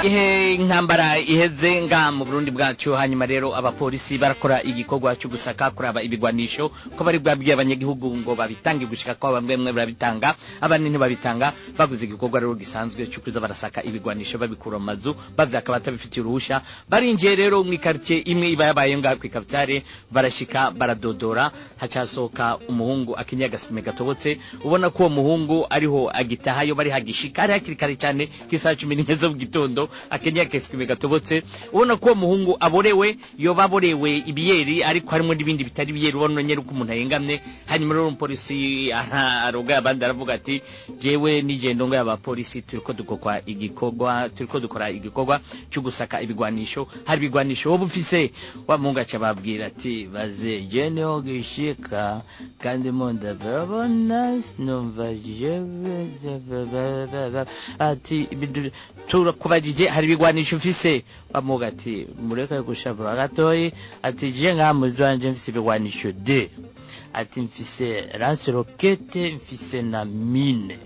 Ihe intambara iheze nga mu Burundi bwacu, hanyuma rero abapolisi barakora igikorwa cyo gusaka, kuraba ibigwanisho ko bari bwabwiye abanyagihugu ngo babitange, gushika ko bamwe bamwe barabitanga, abandi ntibabitanga. Baguze igikorwa rero gisanzwe cyo kuza barasaka ibigwanisho, babikura mu mazu bavyaka batabifitiye uruhusha. Barinjiye rero mu quartier imwe iba yabaye ngaha ku capitale, barashika baradodora, hacasohoka umuhungu akenyeye agasime gatobotse. Ubona ko uwo muhungu ariho agitahayo, bari hagishika ari hakiri kare cyane, k'isaha 11 zo mu gitondo. Akenyeye agasime gatobotse, ubona ko uwo muhungu aborewe, yoba aborewe ibiyeri, ariko harimo n'ibindi bitari ibiyeri, ubona nyene uko umuntu ahengamye. Hanyuma rero umupolisi aroga abandi, aravuga ati: "Jewe nigendo ngo abapolisi turiko dukora igikorwa, turiko dukora igikorwa cyo gusaka ibigwanisho, hari ibigwanisho wowe ufise?" Wa muhungu aca babwira ati: "Baze je niho gishika kandi munda babona numva jewe." Ati: "Turakubajije, hari ibigwanisho ufise?" Bamuga ati: "Mureke gushavura gatoyi." Ati: "Je ngaha muzi wanje mfise ibigwanisho de." Ati: "Mfise lance-roquette, mfise na mine."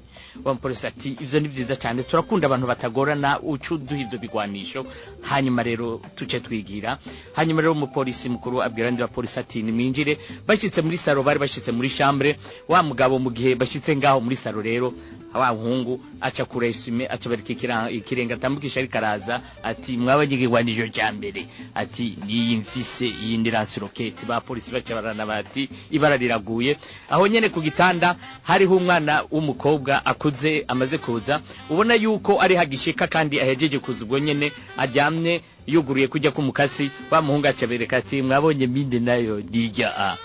Wa mupolisi ati: "Ivyo ni vyiza cyane, turakunda abantu batagorana, uca uduha ivyo bigwanisho, hanyuma rero tuce twigira." Hanyuma rero umupolisi mukuru abwira abandi bapolisi ati: "Nimwinjire." Bashitse muri salon, bari bashitse muri chambre, wa mugabo mu gihe bashitse ngaho muri salon rero, wa muhungu aca kura isume, aca barika ikirenga atambukisha, ariko araza ati: "Mwabonye igigwanisho cya mbere?" Ati: "Niyi mfise, iyi ni lance-roquette." Ba polisi baca barana bati: "Ibara riraguye." Aho nyene ku gitanda hariho umwana w'umukobwa akuze amaze kuza, ubona yuko ari hagishika kandi ahejeje kuza ubwo nyene, aryamye yuguruye kujya k'umukasi. Wa muhungu aca bereka ati: "Mwabonye mine nayo nijya a?"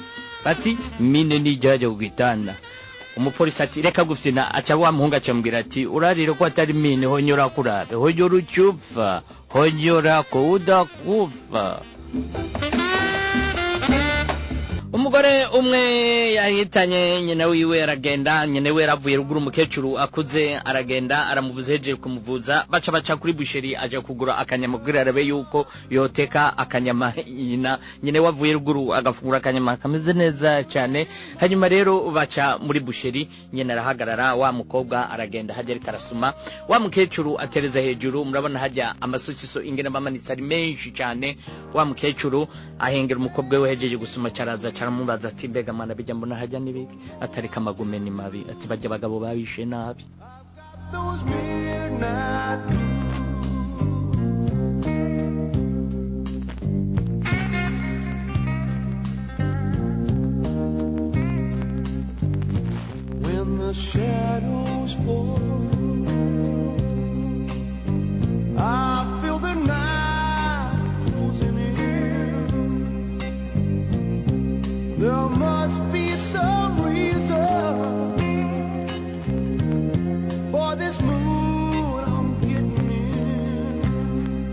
Bati: "Mine nijya hajya ku gitanda." Umupolisi ati: "Reka gufyina." Aca wa muhungu acamubwira ati: "Urarire ko atari mine, honyora kurabe, honyora ucupfa, honyora ko udakufa." Umugore umwe yahitanye nyina wiwe, aragenda, nyina we yaravuye ruguru, umukecuru akuze, aragenda aramuvuza. Hejeje kumuvuza, baca kuri boucherie, aja kugura akanyama kugira arabe yuko yoteka akanyama nyina we avuye ruguru agafungura akanyama kameze neza cyane. Hanyuma rero baca muri boucherie, nyina arahagarara, wa mukobwa aragenda hajya ariko arasuma. Wa mukecuru atereza hejuru, murabona hajya amasosiso ingene bamanitse ari menshi cyane. Wa mukecuru ahengera umukobwa we hejeje gusuma, caraza caramubaza ati: "Mbega mwana, bijya mbona hajya nibiki?" Atarika amagume ni mabi. Ati: "Bajya abagabo babishe nabi." Those midnight blues. When the shadows fall, I feel the night closing in. There must be some reason for this mood I'm getting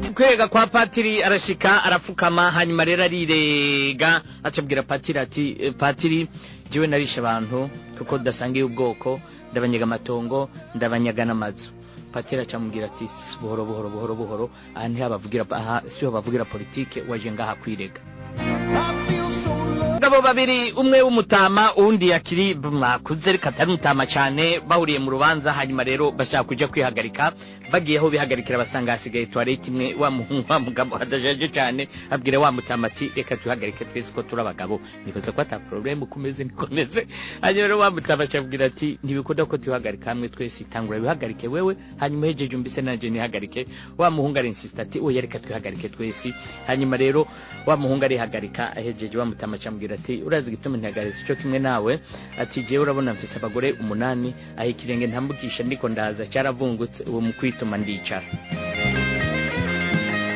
in. Kwega kwa patiri, arashika arafukama, hanyuma rero arirega, acabwira patiri ati: "Patiri, jewe narishe abantu kuko dasangiye ubwoko, ndabanyaga amatongo, ndabanyaga n'amazu." Patiri acamubwira ati: "Buhoro buhoro, buhoro buhoro, aha ntihabavugira, aha siho bavugira politike, waje ngaha kwirega." I feel so loved. Abagabo babiri, umwe w'umutama, uwundi akiri mwakuze ariko atari umutama cyane, bahuriye mu rubanza. Hanyuma rero bashaka kuja kwihagarika. Bagiye aho bihagarikira, basanga hasigaye toilette imwe. Wa muhungu, wa mugabo adashaje cyane, abwira wa mutama ati: "Reka tuhagarike twese ko turi abagabo, nibaza ko ata problème ukomeze nikomeze." Hanyuma rero wa mutama acabwira ati: "Ntibikunda ko tuhagarika hamwe twese, itangura wihagarike wewe, hanyuma hejeje umbise nanje nihagarike." Wa muhungu arinsista ati: "Oya, reka twihagarike twese." Hanyuma rero wa muhungu arihagarika. Ahejeje, wa mutama acamubwira ati: "Urazi igituma ntihagaritse cyo kimwe nawe?" Ati: "Jewe urabona mfise abagore umunani, aho ikirenge ntambukisha ndiko ndaza cyaravungutse, ubu mu kwituma ndicara."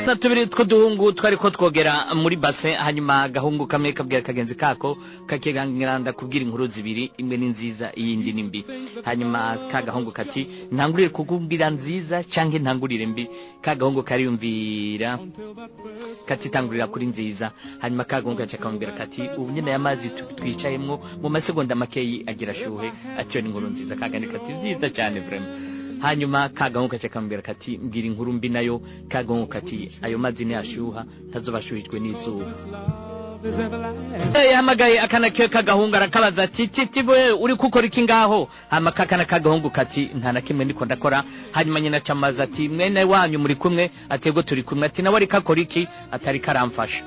Na tubiri tw'uduhungu twari ko twogera muri bassin. Hanyuma agahungu kamwe kabwira kagenzi kako kakiganira: "Ndakubwira inkuru zibiri, imwe ni nziza, iyindi ni mbi." Hanyuma ka gahungu kati: "Ntangurire kukubwira nziza canke ntangurire mbi?" Ka gahungu kariyumvira kati: "Tangurira kuri nziza." Hanyuma ka gahungu gaca kamubwira kati: "Ubu nyene aya mazi twicayemwo mu masegonda makeyi agira shuhe." Ati: "Iyo ni inkuru nziza." Kagandi kati: "Vyiza cyane vraiment." Hanyuma ka gahungu gaca kamubwira kati: "Mbwira inkuru mbi nayo." Ka gahungu kati: "Ayo mazi niyashuha ntazobashuhijwe n'izuba." Is everlasting. Yahamagaye akana kiwe k'agahungu, arakabaza ati: "Titi we, uri gukora iki ngaho?" Hama kakana k'agahungu kati: "Nta na kimwe ndiko ndakora." Hanyuma nyina acamaza ati: "Mwene wanyu muri kumwe?" Ati: "Ego, turi kumwe." Ati: "Nawe ariko akora iki?" "Atari karamfasha."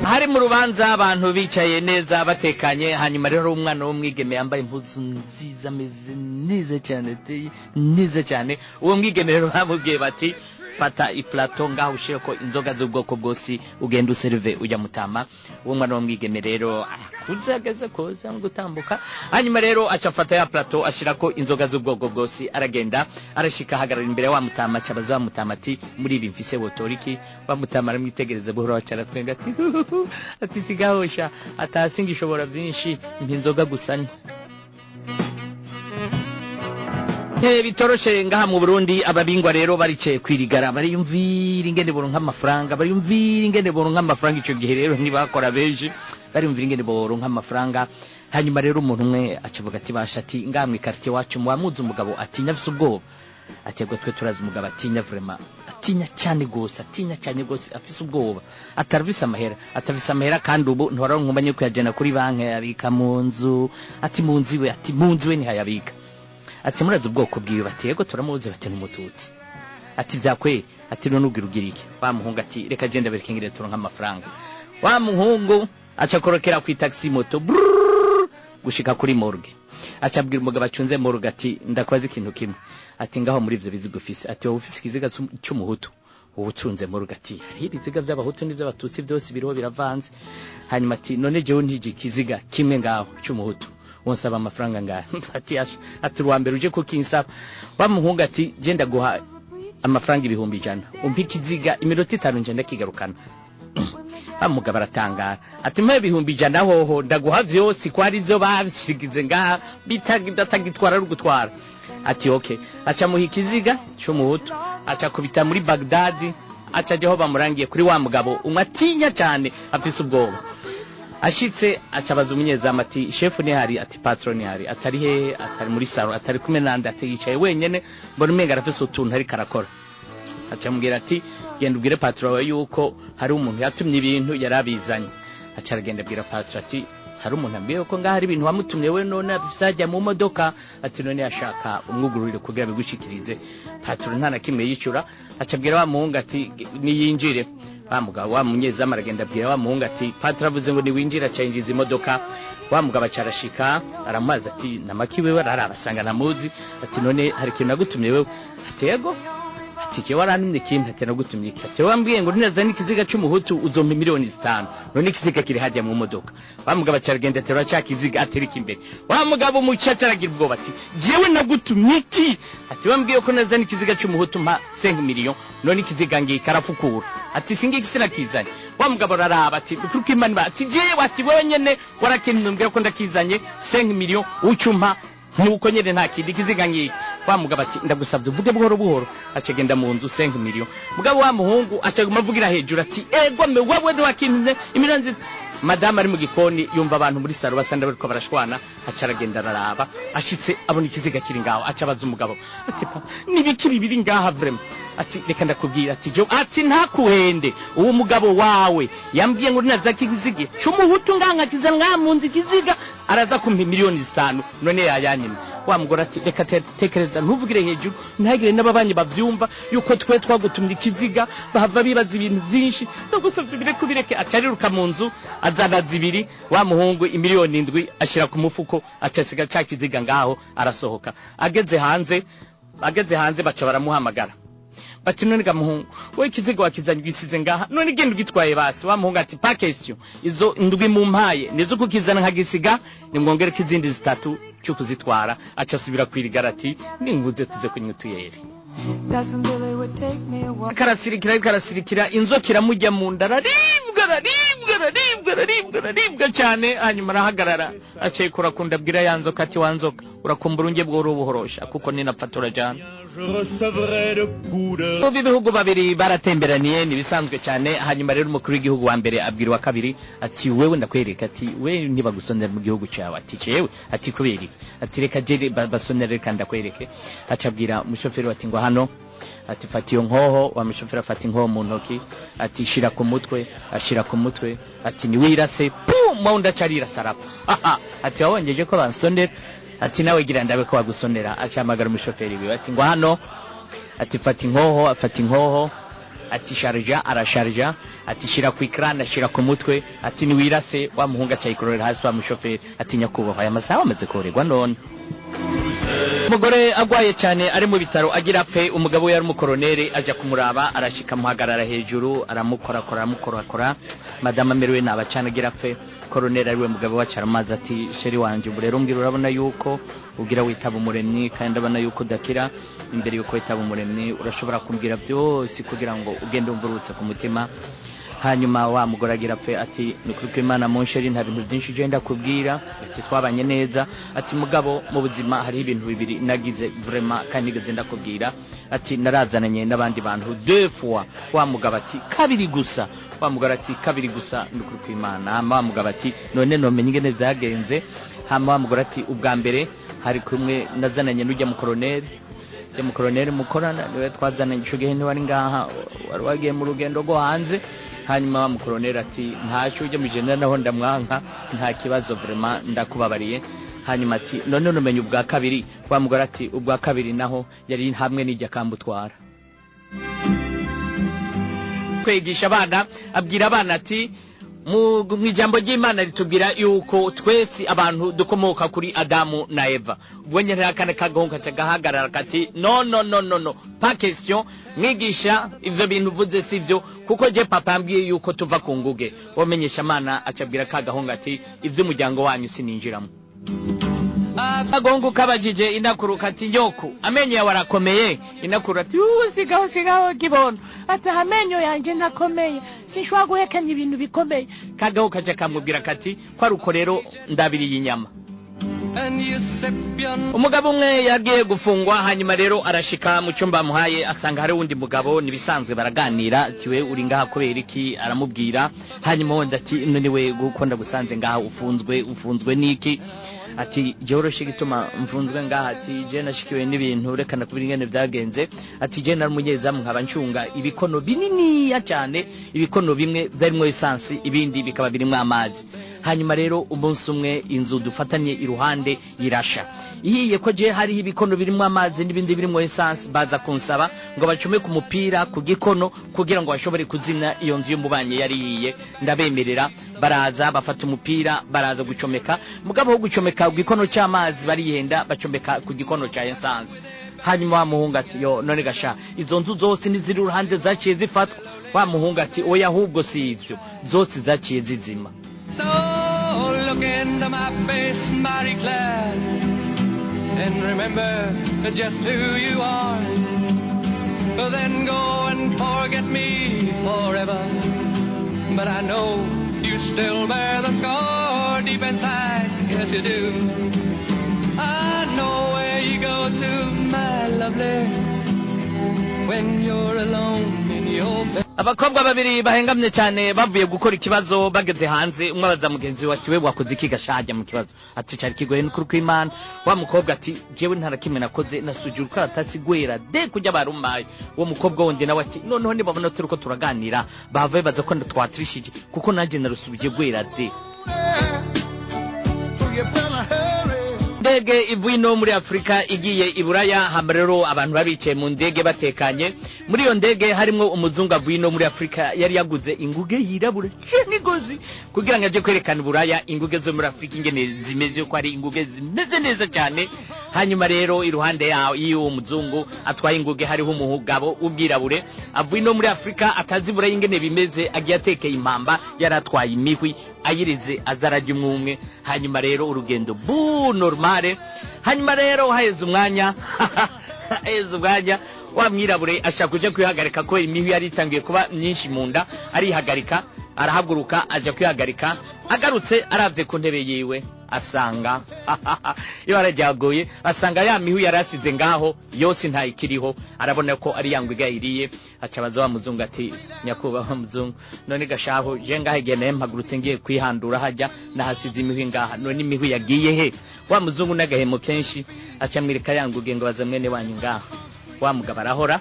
Hari mu rubanza, abantu bicaye neza batekanye. Hanyuma rero umwana w'umwigeme yambaye impuzu nziza, ameze neza cyane, ateye neza cyane. Uwo mwigeme rero bamubwiye bati: "Fata i plateau ngaho, ushireko inzoga z'ubwoko bwose, ugenda userive ujya mutama." Uwo mwana w'umwigeme rero akuze, ageze koza gutambuka. Hanyuma rero aca afata ya plateau, ashirako inzoga z'ubwoko bwose, aragenda, arashika, ahagarara imbere ya wa mutama, aca abaza wa mutama ati: "Muri ibi mfise wotora iki?" Wa mutama aramwitegereza buhoro, aca aratwenga ati "Sigahosha atasi ngishobora byinshi, mpa inzoga gusa nywa." Bitoroshe ngaha mu Burundi. Ababingwa rero baricaye kwirigara, bariyumvira ingene boronka amafaranga, bariyumvira ingene boronka amafaranga. Ico gihe rero ntibakora benshi, bariyumvira ingene boronka amafaranga. Hanyuma rero umuntu umwe acavuga ati: "Basha," ati, "ngaha mw'i quartier wacu muba muzi umugabo atinya, afise ubwoba?" Ati: "Ego, twe turazi umugabo atinya, vraiment atinya cyane gose, atinya cyane gose, afise ubwoba, atarafise amahera, atafise amahera, kandi ubu ntiwararonka umwanya wo kuyajana kuri banki, ayabika mu nzu." Ati: "Mu nzu iwe?" Ati: "Mu nzu iwe ntihayabika." Ati: "Murazi ubwoko bwiwe?" Bati: "Yego, turamuzi." Bati: "N'umututsi." Ati: "Vyakweri?" Ati: "None ubwira ugira iki?" Wa muhungu ati: "Reka genda bereke ngire turonka amafaranga." Wa muhungu aca akorokera ku taxi moto, brrrr, gushika kuri morgue. Aca abwira umugabo acunze morgue ati: "Ndakubaza ikintu kimwe." Ati: "Ngaho muri ivyo biziga ufise," ati, "wowe ufise ikiziga c'umuhutu?" Ubu ucunze morgue ati: "Hariho ibiziga vy'abahutu n'ivy'abatutsi, byose biriho biravanze." Hanyuma ati: "None jewe ntije ikiziga kimwe ngaho c'umuhutu, wonsaba amafaranga ngahe?" Ati: "Asha," ati, "uwa mbere uje kukinsaba." Wa muhungu ati: "Je ndaguha amafaranga 100,000, umpe ikiziga, iminota 5 nje ndakigarukana." Wa mugabo aratangara ati: "Mpe 100,000 hoho ndaguha vyose, ko ari vyo babishigize ngaha bidatagitwara ari ugutwara." Ati: "Okay." Aca muha ikiziga c'umuhutu, aca kubita muri Bagdadi, aca ajaho bamurangiye kuri wa mugabo umwe atinya cyane, afise ubwoba. Ashitse acabaza umunyezamu ati: "Shefu ntihari?" Ati: "Patron ntihari." "Atari hehe?" "Atari muri salon." "Atari kumwe nande?" Ati: "Yicaye wenyene, mbona umenga arafise utuntu ariko arakora." Aca amubwira ati: "Genda ubwire patron wawe yuko hari umuntu yatumye ibintu yarabizanye." Aca aragenda abwira patron ati: "Hari umuntu ambwiye ko ngaho hari ibintu wamutumye we, none abifise mu modoka." Ati: "None yashaka umwugururire kugira bigushikirize." Patron nta na kimwe yicura, aca abwira wa muhungu ati: "Niyinjire." Wa mugabo, wa munyezamu, aragenda abwira wa muhungu ati: "Patron avuze ngo niwinjire." Aca yinjiza imodoka. Wa mugabo aca arashika, aramubaza ati: "Namaki wewe?" Araraba asanga ntamuzi. Ati: "None hari ikintu nagutumye wewe?" Ati: "Yego." Ati: "Jewe warantumye ikintu?" Ati: "Nagutumye iki?" Ati: "Wambwiye ngo ninazana ikiziga c'umuhutu uzompa miliyoni 5, none ikiziga kiri hajya mu modoka." Wa mugabo aca aragenda aterura ca kiziga, atereka imbere wa mugabo. Umucaca aragira ubwoba ati: "Jewe nagutumye iki?" Ati: "Wambwiye ko nazana ikiziga c'umuhutu mpa 5 millions, none ikiziga ngiki." Arafukura ati: "Singiki, sinakizanye." Wa mugabo araraba ati: "Kuko Imana iba," ati: "Jewe," ati, "wewe nyene warakintu mbwira ko ndakizanye, 5 millions ucumpa nuko nyene, nta kindi, ikiziga ngiki." Wa mugabo ati: "Ndagusabye uvuge buhoro buhoro." Acagenda mu nzu, 5 millions. Mugabo wa muhungu acaguma avugira hejuru ati: "Ego me, wewe ntiwakintumye imiliyoni." Madamu ari mu gikoni, yumva abantu muri salon basa n'abariko barashwana. Aca aragenda araraba, ashitse abona ikiziga kiri ngaho. Aca abaza umugabo ati: "Pa, nibiki bibiri ngaha vraiment?" Ati: "Reka ndakubwira." Ati: "Jo," ati, "ntakuhende, uwo mugabo wawe yambwiye ngo naza ikiziga c'umuhutu ngaha, nkakiza ngaha mu nzu, ikiziga araza kumpa miliyoni 5, none yayanyimye." Wa mugore ati: "Reka tekereza, ntuvugire hejuru, ntihagire n'ababanyi bavyumva yuko twe twagutumye ikiziga, bahava bibaza ibintu byinshi, ndagusavye bireke, ubireke." Aca ariruka mu nzu, azana zibiri, wa muhungu imiliyoni 7 ashira ku mufuko, aca asiga ca kiziga ngaho, arasohoka. Ageze hanze baca baramuhamagara bati: "None ga muhungu we, ikiziga wakizanye ugisize ngaha, none genda ugitwaye basi." Wa muhungu ati: "Pas question, izo ndwi mumpaye nizo kukizana nkagisiga, nimwongere ko izindi zitatu cyo kuzitwara." Aca asubira kwirigara ati: "Ninguze tuze kunywa utuyeri." Cousin Billy would take me a walk. Karasirikira, karasirikira, inzoka iramujya mu nda, araribwa, araribwa, araribwa, araribwa, araribwa cyane. Hanyuma arahagarara, acekura kunda, abwira ya nzoka ati: "Wa nzoka, urakumbura unge bworo buhorosha, kuko ninapfa turajana." Je recevrai le coup de Ubu ibihugu babiri baratemberaniye, ni ibisanzwe cyane. Hanyuma rero umukuru w'igihugu wa mbere abwira uwa kabiri ati: "Wewe ndakwereka," ati, "we ntibagusonera mu gihugu cyawe." Ati: "Jewe?" Ati: "Kubera iki?" Ati: "Reka jere basonere, reka ndakwereke." Aca abwira umushoferi ati: "Ngo hano." Ati fata iyo nkoho. Wa mushoferi afata inkoho mu ntoki, ati shira ku mutwe. Ashira ku mutwe, ati niwirase. Pum, wundi aca arirasa, arapfa. Ati wabongeje ko bansonera? Ati nawe gira ndabe ko bagusonera. Acahamagara umushoferi wiwe, ati ngo hano. Ati fata inkoho. Afata inkoho, ati sharija. Arasharija, ati shira ku ikrani. Ashira ku mutwe, ati niwirase. Wa muhungu acayikororera hasi. Wa mushoferi ati nyakubahwa, aya masaha wamaze korerwa none? Umugore agwaye cyane, ari mu bitaro, agira apfe. Umugabo we yari umukoroneri, aja kumuraba, arashika, amuhagarara hejuru, aramukorakora, aramukorakora. Madamu amerewe nabi cyane, agira apfe. Koroneri, ariwe mugabo wacu, aramazi ati chéri wanje, ubu rero mbwira, urabona yuko ugira witaba Umuremyi, kandi ndabona yuko udakira. Imbere yuko witaba Umuremyi, urashobora kumbwira byose kugira ngo ugende wumva ku mutima. Hanyuma wa mugore agira apfe ati ni ukuri kw'Imana, mon chéri, nta bintu byinshi ugenda kubwira. Ati twabanye neza. Ati mugabo mu buzima hariho ibintu bibiri nagize vraiment kandi nigeze ndakubwira. Ati narazananye n'abandi bantu deux fois. Wa mugabo ati kabiri gusa? Wa mugore ati kabiri gusa, ni ukuri kw'Imana. Hama wa mugabo ati none nomenye ingene vyagenze? Hama wa mugore ati ubwa mbere hari kumwe nazananye n'ujya mu koroneri, ya mukoroneri mukorana, niwe twazananye. Ico gihe ntiwari ngaha, wari wagiye mu rugendo rwo hanze. Hanyuma wa mukoroneri ati ntacyo, ujya mujenda naho ndamwanka, nta kibazo, vraiment ndakubabariye. Hanyuma ati none numenye ubwa kabiri? Wa mugore ati ubwa kabiri naho yari hamwe n'ijya kambutwara. Kwigisha abana, abwira abana ati mu ijambo ry'Imana ritubwira yuko twese abantu dukomoka kuri Adamu na Eva. Ubwo nyine akana kagahungu kaca gahagarara kati no, no, no, no, no, pas question, mwigisha, ivyo bintu uvuze sivyo, kuko je papa yambwiye yuko tuva ku nguge. Wamenyesha amana acabwira kagahungu ati ivy'umuryango wanyu sininjiramo. Agahungu kabajije inakuru kati nyoku, amenyo yawe arakomeye? Inakuru ati sigaho, sigaho kibono. Ati amenyo yanje ntakomeye, sinshobora guhekenya ibintu bikomeye. Kagaho kaja kamubwira kati ko ari uko rero, ndabiriye inyama. Umugabo umwe yagiye gufungwa. Hanyuma rero arashika mu cyumba bamuhaye, asanga hari uwundi mugabo, nibisanzwe, baraganira. Ati we uri ngaha kubera iki? Aramubwira. Hanyuma wundi ati none we kuko ndagusanze ngaha ufunzwe, ufunzwe n'iki? Ati byoroshe gituma mfunzwe ngaha. Ati je nashikiwe n'ibintu, reka nakubwira ingene byagenze. Ati je nari umunyezamu, nkaba ncunga ibikono bininiya cyane. Ibikono bimwe byarimo essence, ibindi bikaba birimo amazi. Hanyuma rero umunsi umwe inzu dufatanye iruhande irasha. Ihiye, ko je hariho ibikono birimo amazi n'ibindi birimo essence, baza kunsaba ngo bacomeke umupira ku gikono kugira ngo bashobore kuzimya iyo nzu y'umubanyi yari ihiye. Ndabemerera, baraza bafata umupira, baraza gucomeka. Mugabo wo gucomeka ku gikono cy'amazi barihenda, bacomeka ku gikono cya essence. Hanyuma wa muhungu ati yo, none gasha izo nzu zose niziri uruhande zaciye zifatwa? Wa muhungu ati oya, ahubwo si ivyo, zose zaciye zizima. So look into my face, Marie Claire, and remember just who you are. Then go and forget me forever. But I know you still bear the scar deep inside, yes you do. I know where you go to, my lovely, when you're alone in your bed. Abakobwa babiri bahengamye cyane bavuye gukora ikibazo. Bageze hanze, umwe abaza mugenzi we ati we wakoze iki gashajya mu kibazo? Ati cyari kigoye, n'ukuri kw'Imana. Wa mukobwa ati jewe nta na kimwe nakoze, nasujura urukaratasi gwera de kujya barumaye. Uwo mukobwa wundi nawe ati noneho nibabona turi ko turaganira, bava baza ko twatirishije, kuko nanjye narusubije gwera de. Ndege ivuye ino muri Afurika igiye i Buraya. Hama rero abantu babicaye mu ndege batekanye. Muri iyo ndege harimwo umuzungu avuye ino muri Afurika, yari yaguze inguge yirabura n'igozi kugira ngo aje kwerekana Uburaya inguge zo muri Afurika ingene zimeze, ko ari inguge zimeze neza cyane. Hanyuma rero iruhande yaho y'uwo muzungu atwaye inguge hariho umugabo w'ubwirabure avuye ino muri Afurika, atazi Buraya ingene bimeze, agiye atekeye impamba, yari atwaye imihwi ayirize, aza arajya umwe umwe. Hanyuma rero urugendo bu normale. Hanyuma rero haheze umwanya, wa mwirabure ashaka kuja kwihagarika ko imihwi yari itangiye kuba myinshi mu nda. Arihagarika, arahaguruka, aja kwihagarika. Agarutse, aravye ku ntebe yiwe, asanga ibara ryaguye, asanga ya mihwi yari asize ngaho yose ntayikiriho. Arabona ko ari ya ngwiga yiriye. Aca abaza wa muzungu ati nyakubahwa muzungu, none gashaho je ngaha igihe naye mpagurutse ngiye kwihandura hajya, nahasize imihwi ngaha, none imihwi yagiye he? Wa muzungu n'agahemo kenshi aca amwereka ya nguge ngo baza mwene wanyu ngaha. Wa mugabo arahora.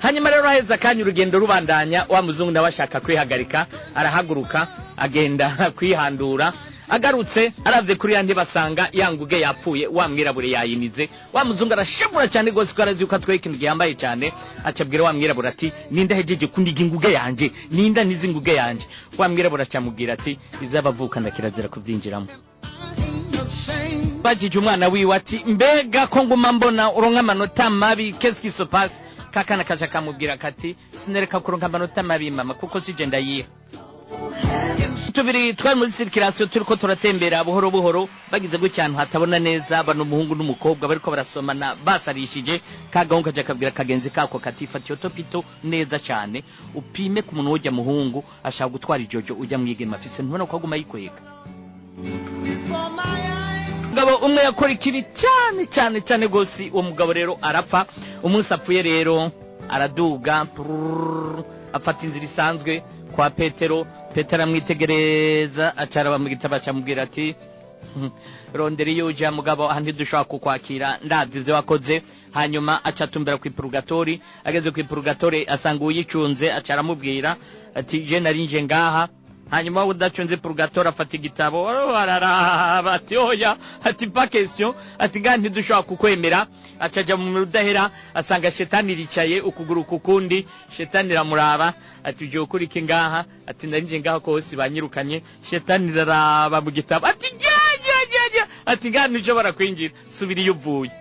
Hanyuma rero haheze akanya, urugendo rubandanya, wa muzungu nawe ashaka kwihagarika, arahaguruka agenda kwihandura. Agarutse aravye kuri ya ntebe asanga ya nguge yapfuye, wa mwirabure yayinize. Wa muzungu arashavura cyane rwose, ko arazi yuko atwaye ikintu gihambaye cyane. Acabwira wa mwirabure ati: "Ninde ahejeje kuniga inguge yanje? Ninde anize inguge yanje?" Wa mwirabure acamubwira ati: "Ivy'abavukana kirazira kuvyinjiramo." Bajije umwana wiwe ati: "Mbega ko nguma mbona uronka amanota mabi, qu'est-ce qui se passe?" Kakana kaja kamubwira kati: "Sinereka kuronka amanota mabi, mama, kuko sije ndayiha." Tubiri twari muri circulation, turiko turatembera buhoro buhoro, bagize gutya ahantu hatabona neza, bano umuhungu n'umukobwa bariko barasomana basarishije. Kagahungu kaja kabwira kagenzi kako kati: "Fata iyo topito neza cyane, upime ku muntu w'ujya muhungu ashaka gutwara ijojo ujya mwigema afise, ntubona ko aguma yikwega." Mugabo umwe yakora ikibi cyane cyane cyane rwose. Uwo mugabo rero arapfa. Umunsi apfuye rero araduga, prrrr, afata inzira isanzwe kwa Petero. Petero aramwitegereza, acaraba mu gitabo, acamubwira ati: "Rondera iyo uja, mugabo, aha ntidushobora kukwakira, ndazi ivyo wakoze." Hanyuma aca atumbera kw'ipurugatori. Ageze kw'ipurugatori asanga uwuyicunze, aca aramubwira ati: "Je narinje ngaha." Hanyuma wowe udacunze purugatori afata igitabo, araraba, ati: "Oya," ati: "pas question," ati: "ngaha ntidushobora kukwemera." Aca aja mu rudahera, asanga shetani iricaye ukuguru kukundi. Shetani iramuraba, ati: "Ugiye gukora iki ngaha?" Ati: "Narinje ngaha ko hose banyirukanye." Shetani iraraba mu gitabo, ati: "Jya jya jya jya," ati: "Ngaha ntushobora kwinjira, subira iyo uvuye."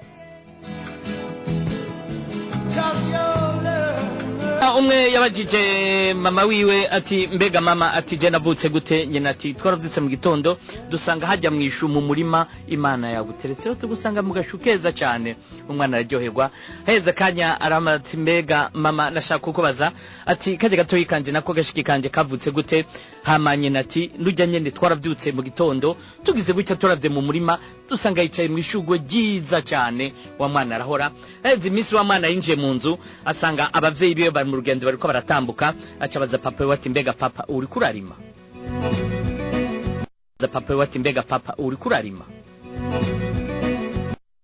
Umwe yabajije mama wiwe ati: "Mbega mama," ati: "je navutse gute?" Nyina ati: "Twaravyutse mu gitondo, dusanga hajya mu ishu mu murima Imana yaguteretseho, tugusanga mu gashu keza cyane." Umwana araryoherwa. Heza kanya arama ati: "Mbega mama, nashaka kukubaza," ati: "kajya gatoyi kanje nako gashiki kanje kavutse gute?" Hama nyina ati: "Nujya nyene twaravyutse mu gitondo, tugize gutya turavye mu murima, dusanga yicaye mu ishugwe ryiza cyane." Wa mwana arahora. Heza iminsi, wa mwana yinjiye mu nzu, asanga abavyeyi biwe bari mu rugendo, bariko baratambuka. Acabaza papa we ati: "Mbega papa, uriko urarima?" Za papa we ati: "Mbega papa, uriko urarima?"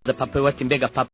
Za papa we ati: "Mbega papa."